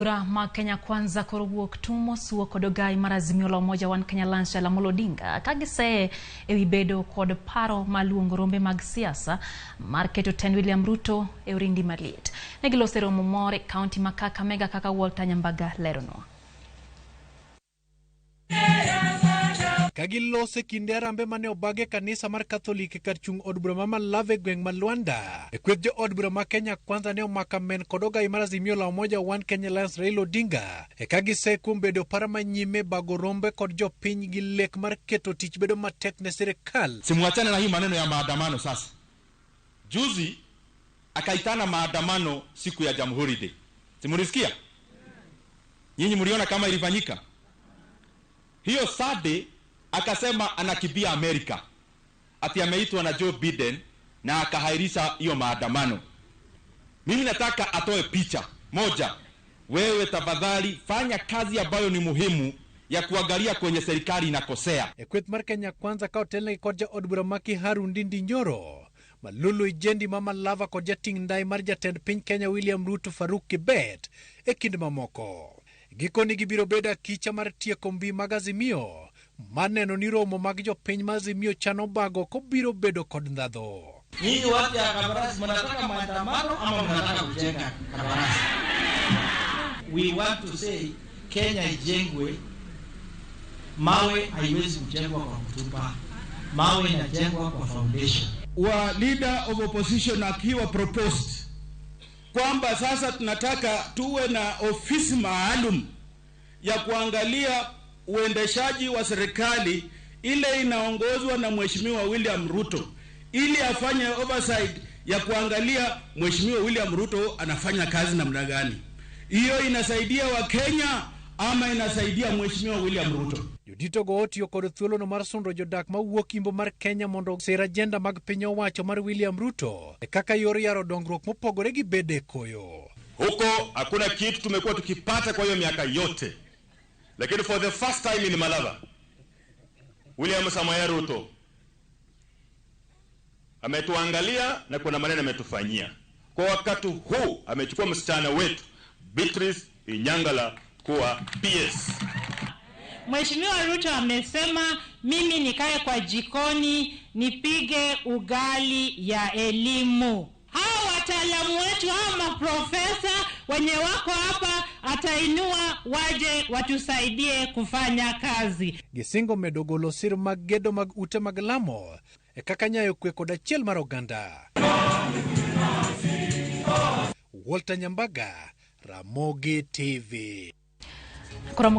Bura mag Kenya Kwanza koro wuok tumo suo kod ogai mar Azimio la Umoja One Kenya Alliance Raila Amolo Odinga ka giseye ewi bedo kod paro mar luongo rombe mag siasa mar keto tend William Ruto e orindi maliet. Ne giloso e romo moro e kaunti ma Kakamega kaka Walter Nyambaga leronwa. Ka giloso e kinde arambe mane obag e kanisa mar Katholik kar chung' od bura ma Malava e gweng' ma Luanda. E kweth jo od bura ma Kenya Kwanza ne omako amen kod ogai mar Azimio la Umoja One Kenya Alliance Raila Odinga e ka gise kuom bedo para manyime bago rombe kod jopiny gi lek mar keto tich bedo matek ne sirikal. Simuachane na hii maneno ya maandamano sasa. Juzi akaitana maandamano siku ya Jamhuri Day. Simulisikia? Nyinyi mliona kama ilifanyika? Hiyo Sunday akasema anakimbia Amerika, ati ameitwa na Joe Biden na akahairisha hiyo maandamano. Mimi nataka atoe picha moja. Wewe tafadhali fanya kazi ambayo ni muhimu ya kuangalia kwenye serikali inakosea. E kweth mar Kenya Kwanza ka otelnegi kod jaod bura ma Kiharu Ndindi Nyoro, Malulu Ijendi ma Malava kod jating' ndai mar jatend piny Kenya William Ruto Faruk Kibet e kind mamoko. Gikoni gibiro bedo akicha mar tieko mbi mag Azimio mar neno ni romo mag jopiny ma Azimio chano bago kobiro bedo kod ndhadho. Nyinyi watu ya Kabarasi mnataka maandamano ama mnataka kujenga Kabarasi? We want to say Kenya ijengwe, mawe haiwezi kujengwa kwa kutupa, mawe inajengwa kwa foundation. Wa leader of opposition akiwa proposed kwamba sasa tunataka tuwe na ofisi maalum ya kuangalia uendeshaji wa serikali ile inaongozwa na Mheshimiwa William Ruto, ili afanye oversight ya kuangalia Mheshimiwa William Ruto anafanya kazi namna gani. Hiyo inasaidia Wakenya ama inasaidia Mheshimiwa William Ruto? Joditogo otiyo kod thuolono mar sundo jodak mawuok imbo mar Kenya mondo osir ajenda mag piny owacho mar William Ruto e kaka yor yaro dongruok mopogore gi bedo e koyo. Huko hakuna kitu tumekuwa tukipata kwa hiyo miaka yote, lakini for the first time in Malava, William Samoei Ruto ametuangalia na kuna maneno ametufanyia. Kwa wakati huu amechukua msichana wetu Beatrice Inyangala kuwa PS. Mheshimiwa Ruto amesema mimi nikae kwa jikoni nipige ugali ya elimu. Hawa wataalamu wetu, hawa maprofesa wenye wako hapa, atainua waje watusaidie kufanya kazi. Gisingo medo golo sir mag gedo mag ute mag lamo e kaka nyayo kwe kod achiel mar oganda. Walter Nyambaga, Ramogi TV. Koro